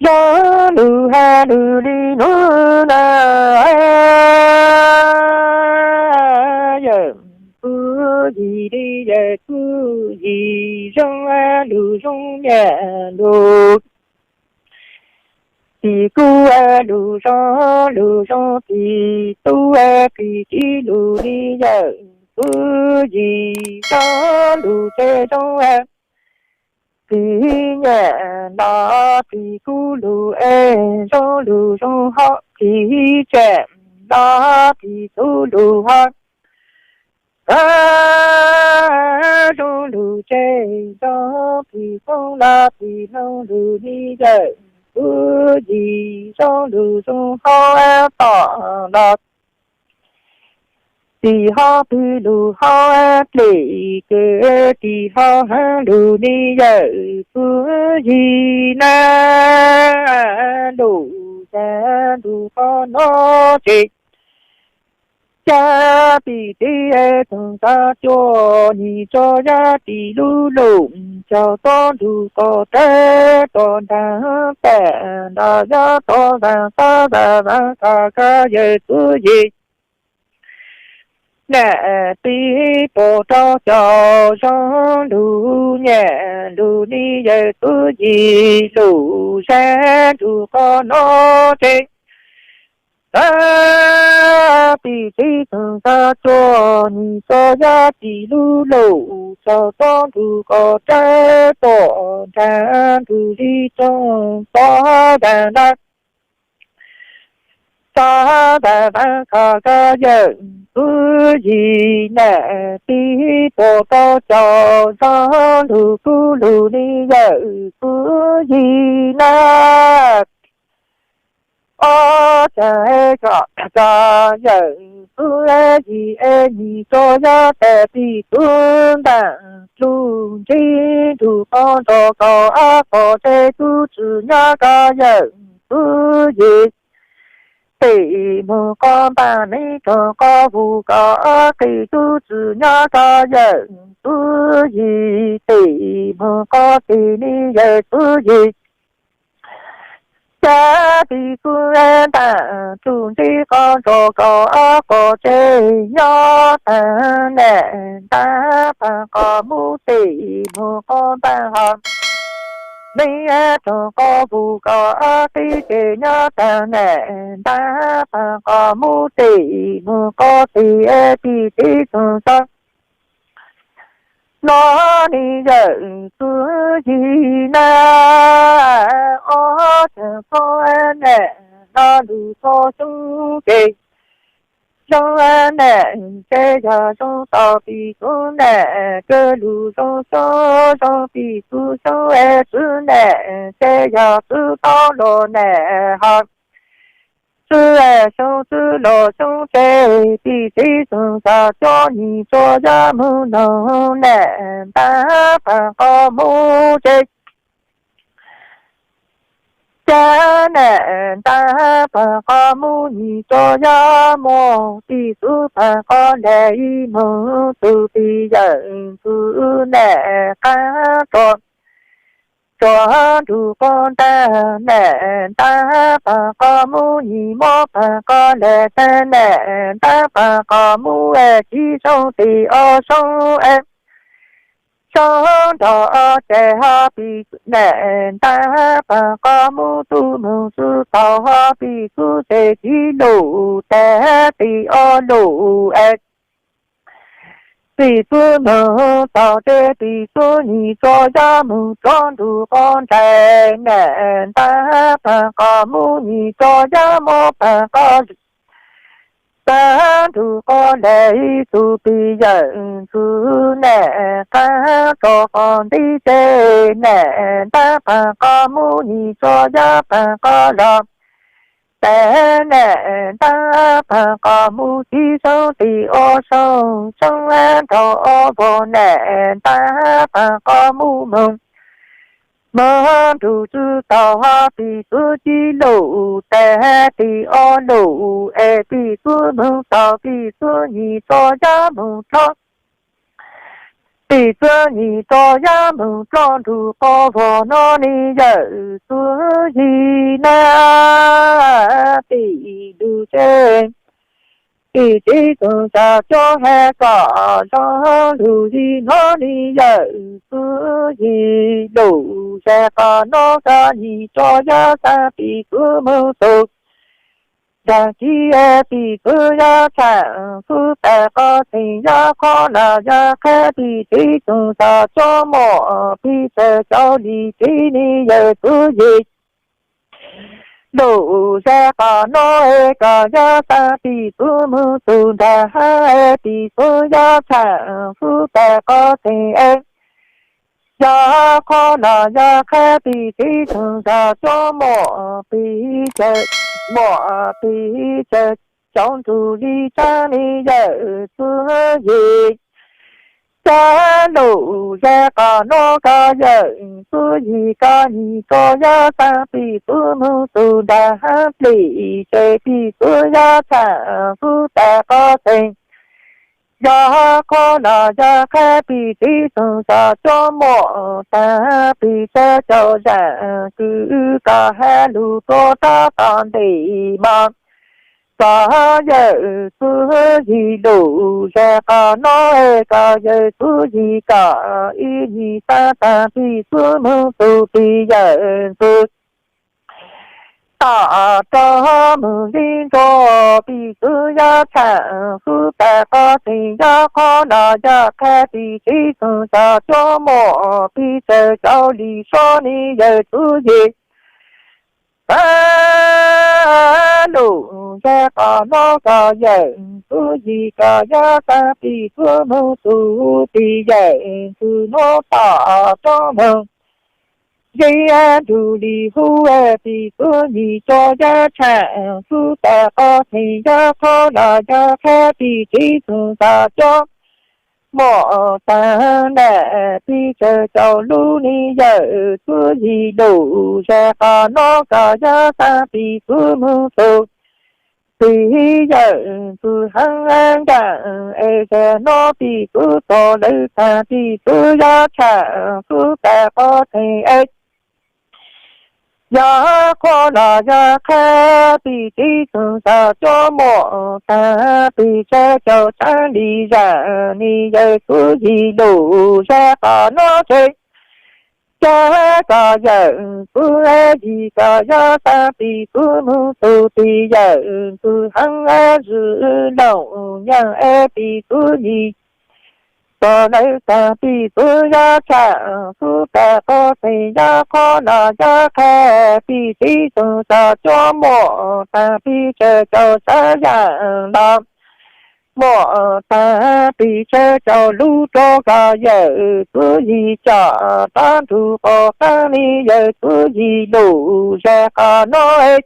Zoo lug hab lug li nub na, yawm txwv yim li yawm txwv yim, zoo lug zoo nyiam lug, tim kuv lug zoo lug zoo, tim tub tim kiv lug li yawm txwv yim, zoo lug ces zoo tim nyiam los, tim kuv lug es zoo lug zoo hab, tim tsam los tim txwv lug hab, zoo lug ces zoo tim txwv los, tim zoo lug li yawm txwv yim, zoo lug zoo hab tom los, tim hab tim lug hab dlej kws, tim hab hab lug li yawm txwv yim na, lug zag lug qhov no ces, caj tim teb txoog tag cuaj nyuag tso yaj tim lub lug, tsaug tob ntug qhov rawv tom nraag pem nrag yaj tom vaag tab vaag vaag khav khav yawm txwv yim. Nam tib puas rau caum zoo lug nyiam lug li yawm txwv yim, lug zag lug qhov no ces, tib tib txoog tag cuaj nyuag tso yaj tim lub lug, tsaug tob ntug qhov rawv tom nraag ntug li tsoog tod vaag na, tod vaag vaag khav khav yawm txwv yim. Nam tib puas rau caum zoo lug kuv lug li yawm txwv yim na, ob tsaug es khav khav yawm txwv yim es nyuag tso yaj tas tim txwv ntaag dlug ntsib ntug qhov nrog kaum ob qhov tseg tub tsi nyob khav yawm txwv yim, tim moog qhov npaaj neeb rog qhov vus kaum ob qhib tub tsi nyob khav yawm txwv yim, tim moog qhov txhij li yawm txwv yim. Caj tim txwv ntaag tsuj ntsib qhov nrog kaum ob qhov tseg nyob taag nam ntaag paag qhov mub tim moog qhov npaaj hov, neeb rog qhov vus kaum ob qhib tseg nyob taag nam ntaag paag qhov mub tim moog qhov txhij tim tib txoog tag. Nov li yawm txwv yim na, ob tsaug txhob nam nov lug txhob xyoob ces, zoo nam ces yog zoo tau tim txwv nam kawg lug zoo xyoob, zoo tim txwv xyoob es txwv nam ces yog txwv tau los nam hov, txwv xyoob txwv los xyoob ces tim tib txoog tag cuaj nyuag tso yaj moog noog nam ntaag paag qhov mub ces, caj nam ntaag paag qhov mub nyuag tso yaj moog tim txwv paag qhov leg moog txug tim yawm txwv nam qaab rua, rua nrug qhov ntaag nam ntaag paag qhov mub nyuag mob paag qhov leg taag nam ntaag paag qhov mub es tib xyoob tim ob xyoob es, xyoob nrog ob ces hov tim nam ntaag paag qhov mub tub moog txwv tau hov tim txwv ces tib lug tag tim ob lug es, tim txwv moog tau ces tim txwv nyuag tso yaj moog rua nrug qhov nraim nam ntaag paag qhov mub nyuag tso yaj mob paag qhov taag nrug qhov leg txug tim yawm txwv nam qaab rua qhov ntiv ces nam ntaag paag qhov mub nyuag tso yaj paag qhov los, tag nam ntaag paag qhov mub tib xyoob tim ob xyoob, xyoob nrog ob vog nam ntaag paag qhov mub moog, moog nrug txwv tau hov tim txwv tib lug tag tim ob lug es tim txwv moog tau tim txwv nyuag tso yaj moog rua Pis txwv yim rov yab moog ploj nrug qhov vog no ne yawm txwv yim na. Pis lug seb, pis txiv txwv xav coj has kom zoo lug yim no ne yawm txwv yim. Lug seb qhov no koj yim rov yab xav pis txwv moog txug nraag kis, pis txwv yab tshaam xub tas qhov txheej, yog qhov no yog qha pis txiv txwv xav coj muam pis txwv cov li txiv ne yawm txwv yim. Lug seb qhov no es koj yog xav pis txwv moog txug nraag hab, pis txwv yab tshaam xub tas qhov txheej es, yog qhov no yog qha pis txiv txwv xav coj muam pis txwv, muam pis txwv cov nrug li tsaab ne yawm txwv yim. Txag lug seb qhov no koj yawm txwv yim, koj yim rov yab xav pis txwv moog txug nraag hab, plis txwv pis txwv yab tshaam xub tas qhov txheej, yog qhov no yog qha pis txiv txwv xav coj muam taag, pis txwv cov zaam kws koj has lug rua taab tom ntej mas, koj yawm txwv yim. Lug seb qhov no es koj yawm txwv yim, koj ib yim xav taag pis txwv moog txug pis yawm txwv tom rua moog li nrua, pis txwv yab tshaam xub tas qhov txheej, yog qhov no yog qha pis txiv txwv xav coj muam pis txwv cov li so ne yawm txwv yim. Txag lug seb qhov no koj yawm txwv yim, koj yog xav pis txwv moog txug pis yawm txwv nuav tom rua moog, yog nrug li hu pis txwv yim rov yab tshaam xub tas qhov txheej, yog qhov no yog qha pis txiv txwv xav coj muam taag na, pis txwv cov lug ne yawm txwv yim. Lug seb qhov no koj yog xav pis txwv moog txug pis yawm txwv heev nkaam es, zag nuav pis txwv txug lawv taag, pis txwv yab tshaam xub tas qhov txheej es, yog qhov no yog qha pis txiv txwv xav coj muam taag, pis txwv cov tsaab li zaam ne yawm txwv yim. Lug seb qhov no tsev, txag koj yawm txwv yim, koj yog xav pis txwv moog txug pis yawm txwv heev zwm loos nyaam es, pis txwv yim txug lawv taag, pis txwv yab tshaam xub tas qhov txheej, yog qhov no yog qha pis txiv txwv xav coj muam taag, pis txwv cov tsaab yaam los muam taag, pis txwv cov lug rua koj yawm txwv yim, coj taab nrug qhov qaab ne yawm txwv yim. Lug seb qhov no es,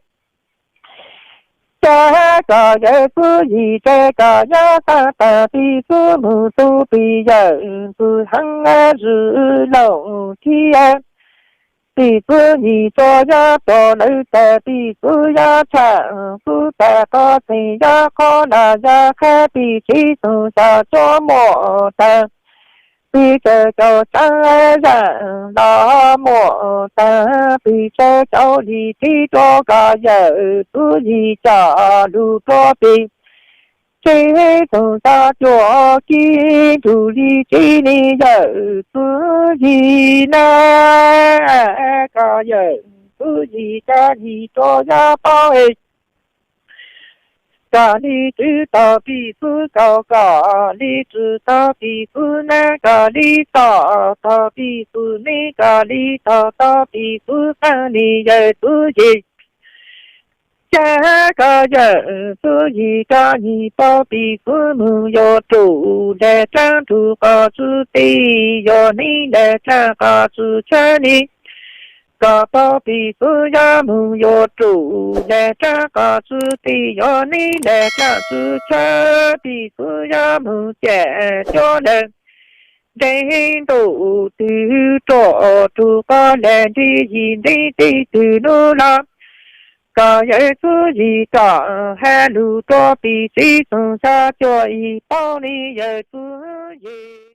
txag koj yawm txwv yim, txag koj yog xav taag pis txwv moog txug pis yawm txwv heev zwm loos thiab, pis txwv yim txug yab txug lawv taag, pis txwv yab tshaam xub tas qhov txheej, yog qhov no yog qha pis txiv txwv xav coj muam taag, pis txwv cov tsaab yaam los muam taag, pis txwv cov li txiv rua koj yawm txwv yim, coj lug rua pis txiv txwv xav coj kis nrug li txiv ne yawm txwv yim na. Koj yawm txwv yim, koj yim rua yab paub es, koj li tswv tog pis txwv kaus, koj li tswv tog pis txwv nab, koj li tog tog pis txwv neb, koj li tog tog pis txwv qaab ne yawm txwv yim. Txag koj yawm txwv yim, koj yim paub pis txwv moog yuav rua dlaag tsaab nrug qhov txwv tij, yog neb dlaag tsaab qhov txwv tshab ne. Koj paub pis txwv yab moog yuav rua dlaag tsaab qhov txwv tij, yog neb dlaag tsaab txwv tshab, pis txwv yab moog cam cuab dlaag nteeg ntuj twg rua rua qhov dlaag nteeg yim nteeg txij twg nub los. Koj yawm txwv yim, koj has lug rua pis txiv txwv xav coj yim paub ne yawm txwv yim.